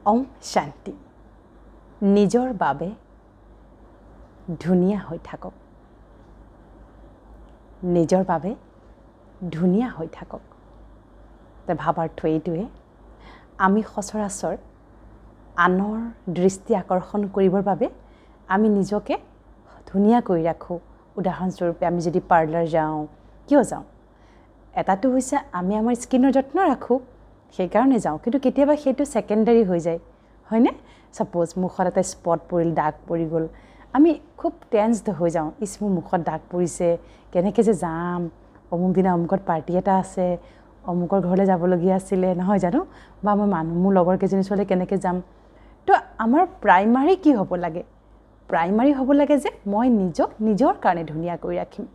ওম শান্তি। নিজৰ বাবে ধুনীয়া হৈ থাকক, নিজৰ বাবে ধুনীয়া হৈ থাকক। ভাৱাৰ্থ এইটোৱে, আমি সচৰাচৰ আনৰ দৃষ্টি আকৰ্ষণ কৰিবৰ বাবে আমি নিজকে ধুনীয়া কৰি ৰাখোঁ। উদাহৰণস্বৰূপে, আমি যদি পাৰ্লাৰ যাওঁ, কিয় যাওঁ? এটাটো হৈছে আমি আমাৰ স্কিনৰ যত্ন ৰাখোঁ, সেইকাৰণে যাওঁ। কিন্তু কেতিয়াবা সেইটো ছেকেণ্ডাৰী হৈ যায়, হয়নে? ছাপ'জ মুখত এটা স্পট পৰিল, দাগ পৰি গ'ল, আমি খুব টেন্সড হৈ যাওঁ। ইছ, মোৰ মুখত দাগ পৰিছে, কেনেকৈ যে যাম, অমুক দিনা অমুকত পাৰ্টি এটা আছে, অমুকৰ ঘৰলৈ যাবলগীয়া আছিলে, নহয় জানো? বা মই মানুহ মোৰ লগৰ কেইজনী ওচৰলৈ কেনেকৈ যাম? তো আমাৰ প্ৰাইমাৰী কি হ'ব লাগে? প্ৰাইমাৰী হ'ব লাগে যে মই নিজক নিজৰ কাৰণে ধুনীয়া কৰি ৰাখিম।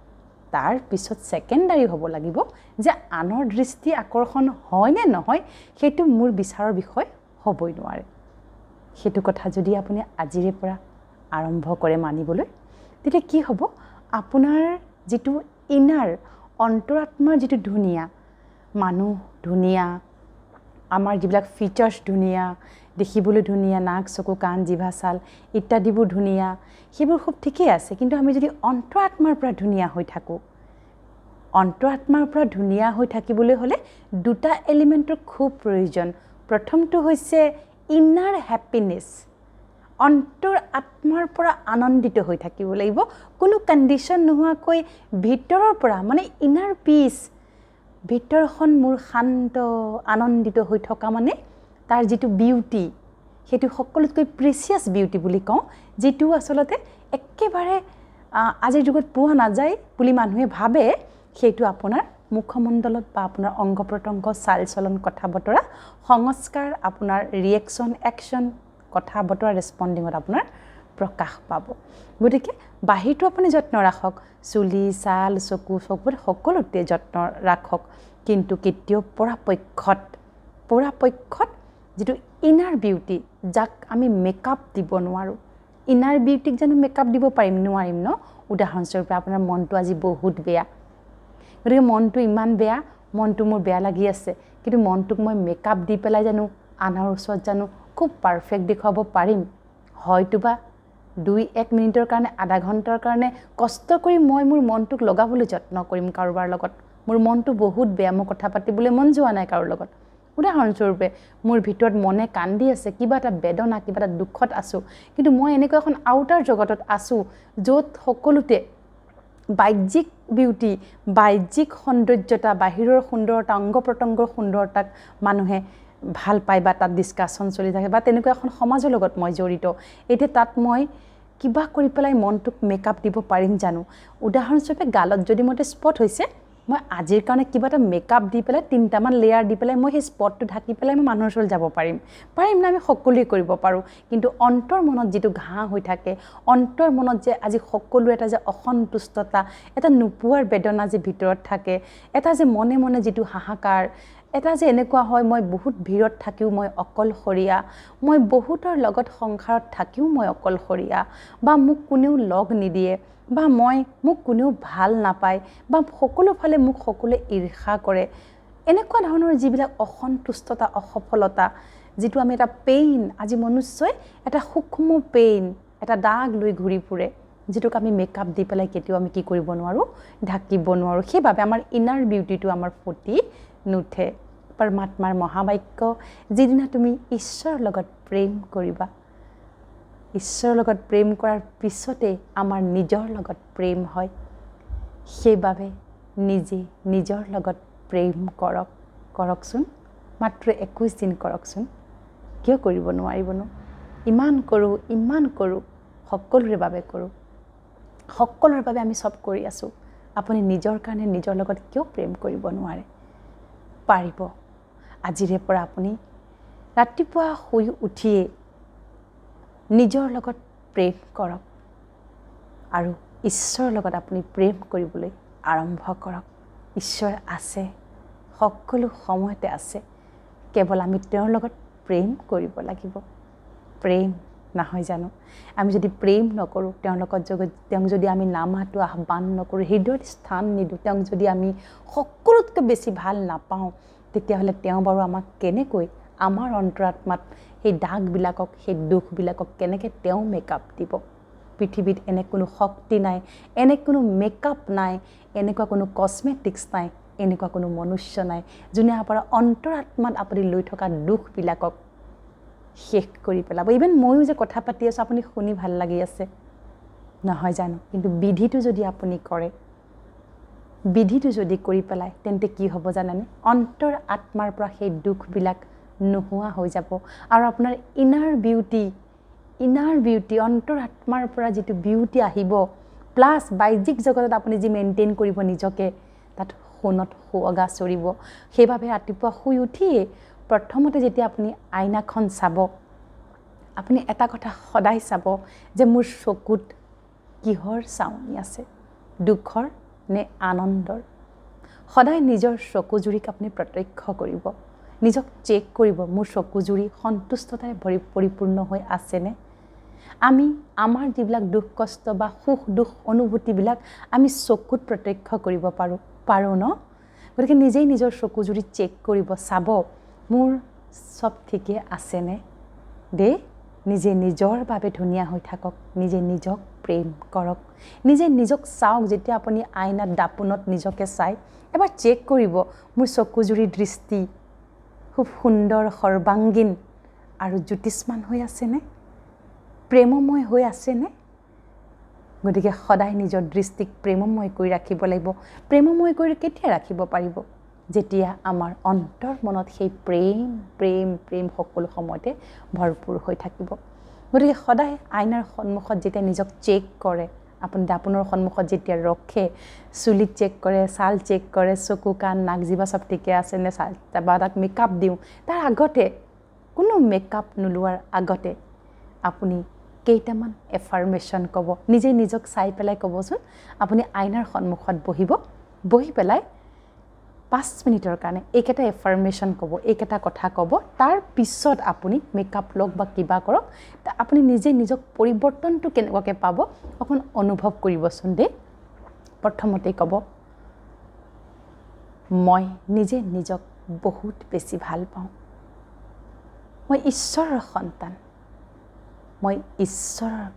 তাৰপিছত ছেকেণ্ডাৰী হ'ব লাগিব যে আনৰ দৃষ্টি আকৰ্ষণ হয় নে নহয়, সেইটো মোৰ বিচাৰৰ বিষয় হ'বই নোৱাৰে। সেইটো কথা যদি আপুনি আজিৰে পৰা আৰম্ভ কৰে মানিবলৈ, তেতিয়া কি হ'ব? আপোনাৰ যিটো ইনাৰ অন্তৰাত্মাৰ যিটো ধুনীয়া, মানুহ ধুনীয়া, আমাৰ যিবিলাক ফিচাৰ্ছ ধুনীয়া, দেখিবলৈ ধুনীয়া, নাক, চকু, কাণ, জিভা, ছাল ইত্যাদিবোৰ ধুনীয়া, সেইবোৰ খুব ঠিকেই আছে। কিন্তু আমি যদি অন্তৰাত্মাৰ পৰা ধুনীয়া হৈ থাকোঁ, অন্তৰাত্মাৰ পৰা ধুনীয়া হৈ থাকিবলৈ হ'লে দুটা এলিমেণ্টৰ খুব প্ৰয়োজন। প্ৰথমটো হৈছে ইনাৰ হেপিনেছ, অন্তৰ আত্মাৰ পৰা আনন্দিত হৈ থাকিব লাগিব, কোনো কণ্ডিশ্যন নোহোৱাকৈ ভিতৰৰ পৰা, মানে ইনাৰ পিচ, ভিতৰখন মোৰ শান্ত আনন্দিত হৈ থকা, মানে তাৰ যিটো বিউটি, সেইটো সকলোতকৈ প্ৰিচিয়াছ বিউটি বুলি কওঁ, যিটো আচলতে একেবাৰে আজিৰ যুগত পোৱা নাযায় বুলি মানুহে ভাবে। সেইটো আপোনাৰ মুখমণ্ডলত বা আপোনাৰ অংগ প্ৰত্যংগ, চাল চলন, কথা বতৰা, সংস্কাৰ, আপোনাৰ ৰিয়েকশ্যন, একশ্যন, কথা বতৰা, ৰেচপণ্ডিঙত আপোনাৰ প্ৰকাশ পাব। গতিকে বাহিৰটো আপুনি যত্ন ৰাখক, চুলি, ছাল, চকু, চকুত সকলোতে যত্ন ৰাখক, কিন্তু কেতিয়াও পৰাপক্ষত যিটো ইনাৰ বিউটি, যাক আমি মেকআপ দিব নোৱাৰোঁ। ইনাৰ বিউটিক জানো মেকআপ দিব পাৰিম? নোৱাৰিম ন? উদাহৰণস্বৰূপে, আপোনাৰ মনটো আজি বহুত বেয়া, গতিকে মনটো ইমান বেয়া, মনটো মোৰ বেয়া লাগি আছে, কিন্তু মনটোক মই মেকআপ দি পেলাই জানো আনৰ ওচৰত জানো খুব পাৰফেক্ট দেখুৱাব পাৰিম? হয়তোবা 2-1 মিনিটৰ কাৰণে, আধা ঘণ্টাৰ কাৰণে কষ্ট কৰি মই মোৰ মনটোক লগাবলৈ যত্ন কৰিম কাৰোবাৰ লগত। মোৰ মনটো বহুত বেয়া, মোৰ কথা পাতিবলৈ মন যোৱা নাই কাৰোৰ লগত। উদাহৰণস্বৰূপে, মোৰ ভিতৰত মনে কান্দি আছে, কিবা এটা বেদনা, কিবা এটা দুখত আছোঁ, কিন্তু মই এনেকুৱা এখন আউটাৰ জগতত আছোঁ য'ত সকলোতে বাহ্যিক বিউটি, বাহ্যিক সৌন্দৰ্যতা, বাহিৰৰ সুন্দৰতা, অংগ প্ৰত্যংগৰ সুন্দৰতাক মানুহে ভাল পায় বা তাত ডিছকাশ্যন চলি থাকে বা তেনেকুৱা এখন সমাজৰ লগত মই জড়িত। এতিয়া তাত মই কিবা কৰি পেলাই মনটোক মেকআপ দিব পাৰিম জানো? উদাহৰণস্বৰূপে, গালত যদি মোৰ এটা স্পট হৈছে, মই আজিৰ কাৰণে কিবা এটা মেকআপ দি পেলাই, তিনিটামান লেয়াৰ দি পেলাই মই সেই স্পটটো ঢাকি পেলাই মই মানুহৰ ওচৰলৈ যাব পাৰিম? পাৰিম না? আমি সকলোৱে কৰিব পাৰোঁ। কিন্তু অন্তৰ মনত যিটো ঘাঁ হৈ থাকে, অন্তৰ মনত যে আজি সকলোৱে এটা যে অসন্তুষ্টতা, এটা নোপোৱাৰ বেদনা যে ভিতৰত থাকে, এটা যে মনে মনে যিটো হাহাকাৰ, এটা যে এনেকুৱা হয়, মই বহুত ভিৰত থাকিও মই অকলশৰীয়া, মই বহুতৰ লগত সংসাৰত থাকিও মই অকলশৰীয়া, বা মোক কোনেও লগ নিদিয়ে, বা মোক কোনেও ভাল নাপায়, বা সকলো ফালে মোক সকলোৱে ঈৰ্ষা কৰে, এনেকুৱা ধৰণৰ যিবিলাক অসন্তুষ্টতা, অসফলতা, যিটো আমি এটা পেইন, আজি মনুষ্যই এটা সূক্ষ্ম পেইন, এটা দাগ লৈ ঘূৰি ফুৰে, যিটোক আমি মেকআপ দি পেলাই কেতিয়াও আমি কি কৰিব নোৱাৰোঁ? ঢাকিব নোৱাৰোঁ। সেইবাবে আমাৰ ইনাৰ বিউটিটো আমাৰ ফুটি নুঠে। পৰমাত্মাৰ মহাবাক্য, যিদিনা তুমি ঈশ্বৰৰ লগত প্ৰেম কৰিবা, ঈশ্বৰৰ লগত প্ৰেম কৰাৰ পিছতে আমাৰ নিজৰ লগত প্ৰেম হয়। সেইবাবে নিজে নিজৰ লগত প্ৰেম কৰক। কৰকচোন, মাত্ৰ 21 দিন কৰকচোন। কিয় কৰিব নোৱাৰিবনো? ইমান কৰোঁ, ইমান কৰোঁ, সকলোৰে বাবে কৰোঁ, সকলোৰে বাবে আমি চব কৰি আছোঁ। আপুনি নিজৰ কাৰণে নিজৰ লগত কিয় প্ৰেম কৰিব নোৱাৰে? পাৰিব। আজিৰে পৰা আপুনি ৰাতিপুৱা শুই উঠিয়ে নিজৰ লগত প্ৰেম কৰক আৰু ঈশ্বৰৰ লগত আপুনি প্ৰেম কৰিবলৈ আৰম্ভ কৰক। ঈশ্বৰ আছে, সকলো সময়তে আছে, কেৱল আমি তেওঁৰ লগত প্ৰেম কৰিব লাগিব। প্ৰেম নহয় জানো? আমি যদি প্ৰেম নকৰোঁ তেওঁৰ লগত, তেওঁক যদি আমি নামাতো, আহ্বান নকৰোঁ, হৃদয়ত স্থান নিদিওঁ, তেওঁক যদি আমি সকলোতকৈ বেছি ভাল নাপাওঁ, তেতিয়াহ'লে তেওঁ বাৰু আমাক কেনেকৈ আমাৰ অন্তৰাত্মাত সেই দাগবিলাকক, সেই দুখবিলাকক কেনেকৈ তেওঁ মেকআপ দিব? পৃথিৱীত এনে কোনো শক্তি নাই, এনে কোনো মেকআপ নাই, এনেকুৱা কোনো কছমেটিক্স নাই, এনেকুৱা কোনো মনুষ্য নাই যোনে আপোনাৰ অন্তৰাত্মাত আপুনি লৈ থকা দুখবিলাকক শেষ কৰি পেলাব। ইভেন ময়ো যে কথা পাতি আছোঁ, আপুনি শুনি ভাল লাগি আছে নহয় জানো? কিন্তু বিধিটো যদি আপুনি কৰে, বিধিটো যদি কৰি পেলায়, তেন্তে কি হ'ব জানেনে? অন্তৰ আত্মাৰ পৰা সেই দুখবিলাক নোহোৱা হৈ যাব আৰু আপোনাৰ ইনাৰ বিউটি, ইনাৰ বিউটি, অন্তৰ আত্মাৰ পৰা যিটো বিউটি আহিব, প্লাছ বাহ্যিক জগতত আপুনি যি মেইনটেইন কৰিব নিজকে, তাত সোণত সুৱগা চৰিব। সেইবাবে ৰাতিপুৱা শুই উঠিয়ে প্ৰথমতে যেতিয়া আপুনি আইনাখন চাব, আপুনি এটা কথা সদায় চাব যে মোৰ চকুত কিহৰ চাৱনি আছে, দুখৰ নে আনন্দৰ? সদায় নিজৰ চকুজুৰিক আপুনি প্ৰত্যক্ষ কৰিব, নিজক চেক কৰিব, মোৰ চকুজুৰি সন্তুষ্টতাৰে ভৰি পৰিপূৰ্ণ হৈ আছেনে? আমি আমাৰ যিবিলাক দুখ কষ্ট বা সুখ দুখ অনুভূতিবিলাক আমি চকুত প্ৰত্যক্ষ কৰিব পাৰোঁ, পাৰোঁ ন? গতিকে নিজেই নিজৰ চকুজুৰি চেক কৰিব, চাব মোৰ চব ঠিকে আছেনে দেই। নিজে নিজৰ বাবে ধুনীয়া হৈ থাকক, নিজে নিজক প্ৰেম কৰক, নিজে নিজক চাওক। যেতিয়া আপুনি আইনাত, দাপোনত নিজকে চাই এবাৰ চেক কৰিব, মোৰ চকুজুৰি দৃষ্টি খুব সুন্দৰ, সৰ্বাংগীন আৰু জ্যোতিষ্মান হৈ আছেনে, প্ৰেমময় হৈ আছেনে? গতিকে সদায় নিজৰ দৃষ্টিক প্ৰেমময় কৰি ৰাখিব লাগিব। প্ৰেমময় কৰি কেতিয়া ৰাখিব পাৰিব? যেতিয়া আমাৰ অন্তৰ মনত সেই প্ৰেম, প্ৰেম, প্ৰেম সকলো সময়তে ভৰপূৰ হৈ থাকিব। গতিকে সদায় আইনাৰ সন্মুখত যেতিয়া নিজক চেক কৰে, আপুনি দাপোনৰ সন্মুখত যেতিয়া ৰখে, চুলিত চেক কৰে, ছাল চেক কৰে, চকু, কাণ, নাক, জিভা চব ঠিকে আছেনে, ছাল বা তাত মেকআপ দিওঁ, তাৰ আগতে কোনো মেকআপ নোলোৱাৰ আগতে আপুনি কেইটামান এফাৰ্মেশ্যন ক'ব। নিজে নিজক চাই পেলাই ক'বচোন। আপুনি আইনাৰ সন্মুখত বহিব, বহি পেলাই 5 মিনিটৰ কাৰণে এইকেইটা এফাৰ্মেশ্যন ক'ব, এইকেইটা কথা ক'ব। তাৰ পিছত আপুনি মেকআপ লওক বা কিবা কৰক, আপুনি নিজে নিজক পৰিৱৰ্তনটো কেনেকুৱাকৈ পাব অকণ অনুভৱ কৰিবচোন দেই। প্ৰথমতেই ক'ব, মই নিজে নিজক বহুত বেছি ভাল পাওঁ, মই ঈশ্বৰৰ সন্তান, মই ঈশ্বৰক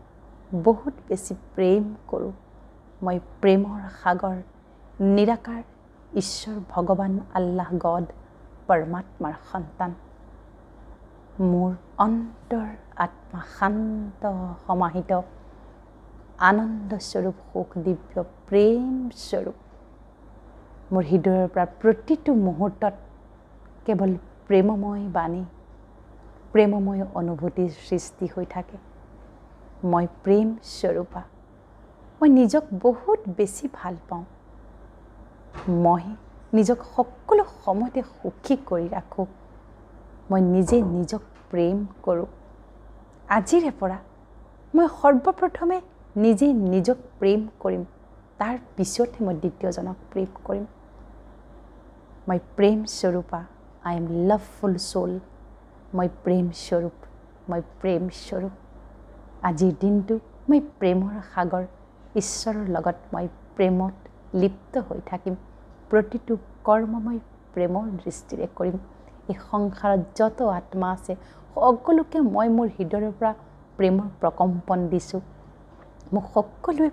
বহুত বেছি প্ৰেম কৰোঁ, মই প্ৰেমৰ সাগৰ নিৰাকাৰ ঈশ্বৰ ভগৱান আল্লাহ গড পৰমাত্মাৰ সন্তান। মোৰ অন্তৰ আত্মা শান্ত সমাহিত আনন্দস্বৰূপ সুখ দিব্য প্ৰেম স্বৰূপ। মোৰ হৃদয়ৰ পৰা প্ৰতিটো মুহূৰ্তত কেৱল প্ৰেমময় বাণী, প্ৰেমময় অনুভূতিৰ সৃষ্টি হৈ থাকে। মই প্ৰেম স্বৰূপা, মই নিজক বহুত বেছি ভাল পাওঁ, মই নিজক সকলো সময়তে সুখী কৰি ৰাখোঁ, মই নিজে নিজক প্ৰেম কৰোঁ। আজিৰে পৰা মই সৰ্বপ্ৰথমে নিজে নিজক প্ৰেম কৰিম, তাৰ পিছতহে মই দ্বিতীয়জনক প্ৰেম কৰিম। মই প্ৰেম স্বৰূপা, I am লাভফুল চ'ল, মই প্ৰেম স্বৰূপ, মই প্ৰেম স্বৰূপ। আজিৰ দিনটো মই প্ৰেমৰ সাগৰ ঈশ্বৰৰ লগত মই প্ৰেমত লিপ্ত হৈ থাকিম। প্ৰতিটো কৰ্ম মই প্ৰেমৰ দৃষ্টিৰে কৰিম। এই সংসাৰত যত আত্মা আছে সকলোকে মই মোৰ হৃদয়ৰ পৰা প্ৰেমৰ প্ৰকম্পন দিছোঁ। মোক সকলোৱে